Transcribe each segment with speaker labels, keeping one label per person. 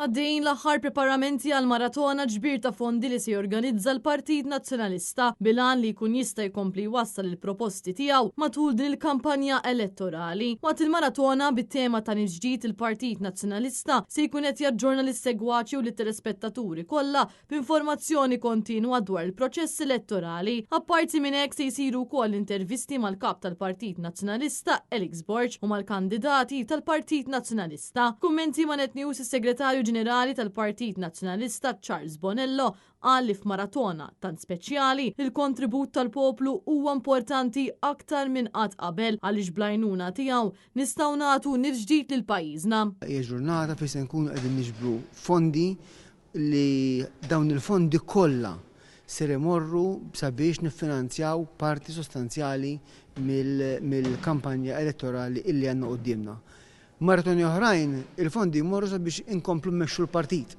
Speaker 1: Għaddejjin l-aħħar preparamenti għall-maratona ġbir ta' fondi li se jorganizza l-Partit Nazzjonalista bil-għan li jkun jista' jkompli jwassal il-proposti tiegħu matul din il-kampanja elettorali. Waqt il-maratona bit-tema ta' Nifs Ġdid il-Partit Nazzjonalista se jkun qed jaġġorna lis-segwaċi u lit-telespettaturi kollha b'informazzjoni kontinwa dwar il-proċess elettorali. Apparti minn hekk se jsiru wkoll intervisti mal-Kap tal-Partit Nazzjonalista Alex Borg u mal-kandidati tal-Partit Nazzjonalista. F'kummenti ma' Net News is-Segretarju Ġenerali tal-Partit Nazzjonalista Charles Bonello qal li f'maratona tant speċjali, il-kontribut tal-poplu huwa importanti aktar minn qatt qabel għaliex bl-għajnuna tiegħu nistgħu nagħtu nifs ġdid lil pajjiżna.
Speaker 2: Hija ġurnata fejn se nkunu qegħdin niġbru fondi li dawn il-fondi kollha ser imorru sabiex niffinanzjaw parti sostanzjali mill-kampanja elettorali illi għandna quddiemna. Maratoni oħrajn il-fondi jmorru sabiex inkomplu mmexxu l-partit.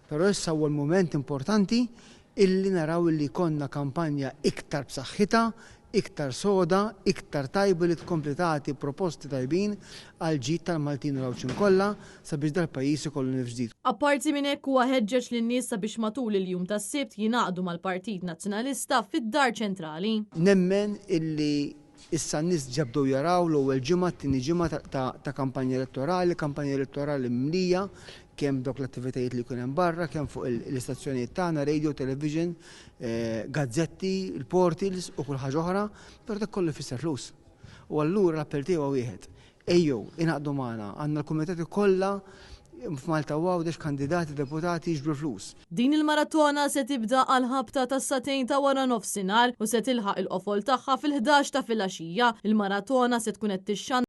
Speaker 2: Però issa huwa l-mument importanti illi naraw illi jkollna kampanja iktar b'saħħitha, iktar soda, iktar tajba li tkompli tagħti proposti tajbin għall-ġid tal-Maltin u l-Għawdxin kollha sabiex dal-pajjiż ikollu nifs ġdid.
Speaker 1: Apparti minn hekk huwa ħeġġeġ lin-nies sabiex matul il-jum tas-Sibt jingħaqdu mal-Partit Nazzjonalista fid-Dar Ċentrali.
Speaker 2: Nemmen illi Issa n-nies diġà bdew jaraw l-ewwel ġimgħa, t-tieni ġimgħa ta' kampanja elettorali, kampanja elettorali mimlija kemm b'dawk l-attivitajiet li jkun hemm barra, kemm fuq l-istazzjonijiet tagħna, radio, television, gazzetti, il-portals u kull ħaġa oħra, però dak kollu jfisser flus. U allura l-appell tiegħi huwa wieħed, Ejjew, ingħaqdu magħna, għandna l-kumitati kollha f'Malta u Għawdex kandidati deputati jiġbru l-flus.
Speaker 1: Din il-maratona se tibda għall-ħabta tas-sagħtejn ta' waranofsinhar u se tilħaq il-qofol tagħha fil-ħdax ta' filgħaxija. Il-maratona se tkun qed tixxandar.